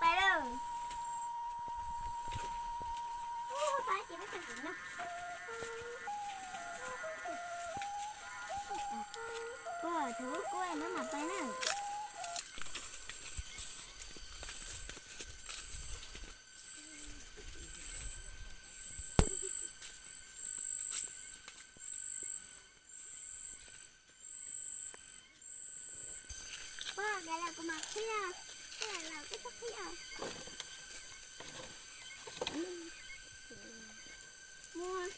Pais lawm. Ub, pab ces peb tau kuv no. Pog, thaum ub kuj no mam pais na. Pog, khaws los kuv mam qhib os. Khaws los kuv txhob qhib os. Muaj.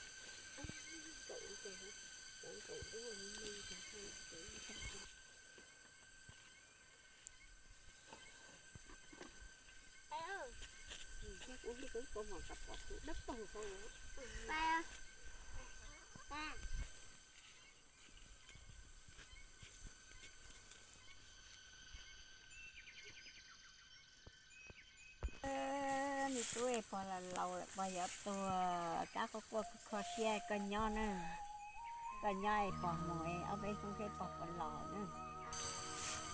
Me tub, pog los laus lawm, pog yuav tuag, kab quaj quaj kho kho siab, koj nyob na. Koj nyob es pog mus es ob peb hnub thiab pog puas los na.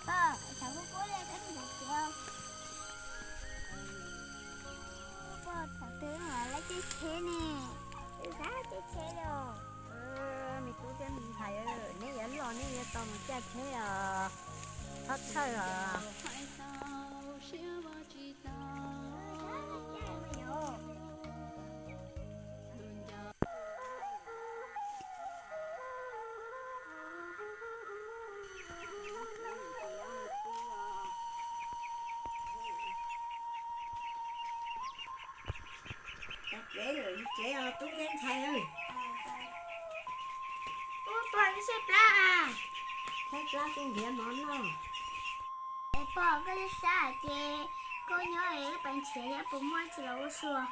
Pog, thaum kub kub li koj tsis nrog kuv. Pog, thaum twg lawv caij tsheb ne? Twb xav caij tsheb li os. Me tub thiab me ntxhais, neb yuav loj neb yuav tau mus caij tsheb os. Txhob txhawj os. Tag kev lawm, li kev os tub thiab ntxhais. Ub, pog, saib plab a. Saib plab kuj nrhiav mov noj. Es pog, koj lub sab ces koj nyob es lub pas ntshiav thiab puas muaj tsis los ua sua?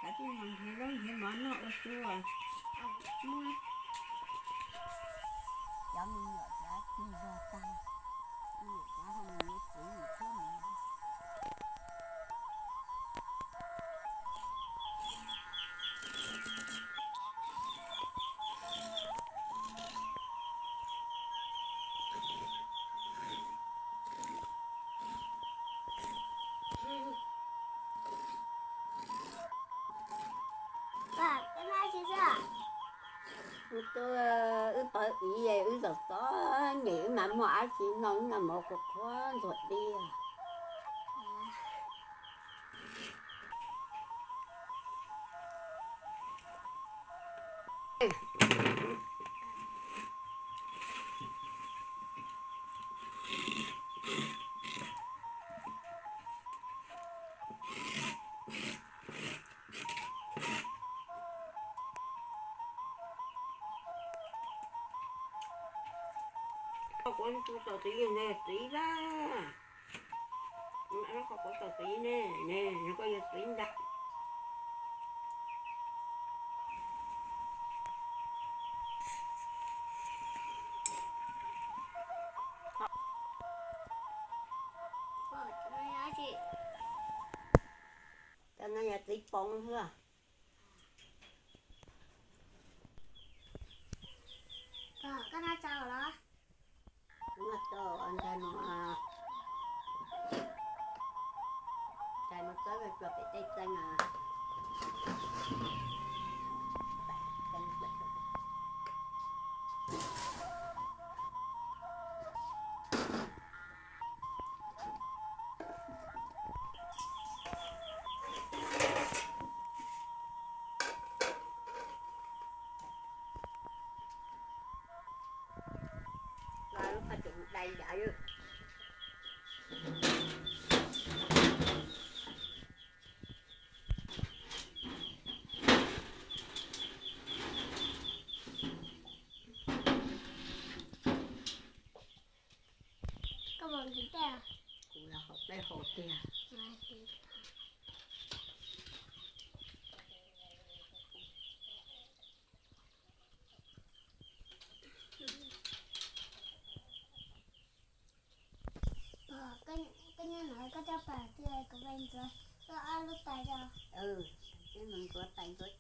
Kav tsij mus nrhiav zaub nrhiav mov noj ua sua. Cov me nyuam cov cig zog tag, me nyuam cov ho mus yuav txiv mus thiab mus. Wb tuaj, wb pawv ib, wb zom txom nyem wb mam muaj dab tsi noj, wb noj mov qhuav qhuav ntxuag diaj. Koj kuv tus tau txiv ne, txiv laj. Koj kuv tau txiv ne, ne, koj yog txiv ntag. Cov no yog txiv poob xwb. Koj noj tsau los? Noj tsau, ntxhais mus, ntxhais mus txawb cua pem tej txeeg. Lub qhov tseem dai yam. Koj mus ntxiv tej? Kuv los hauv peb hauv tiag. Koj nyob no koj coj pas tiag kuv ve ntxuav koj ob lub tais os. tuav tais ntxuav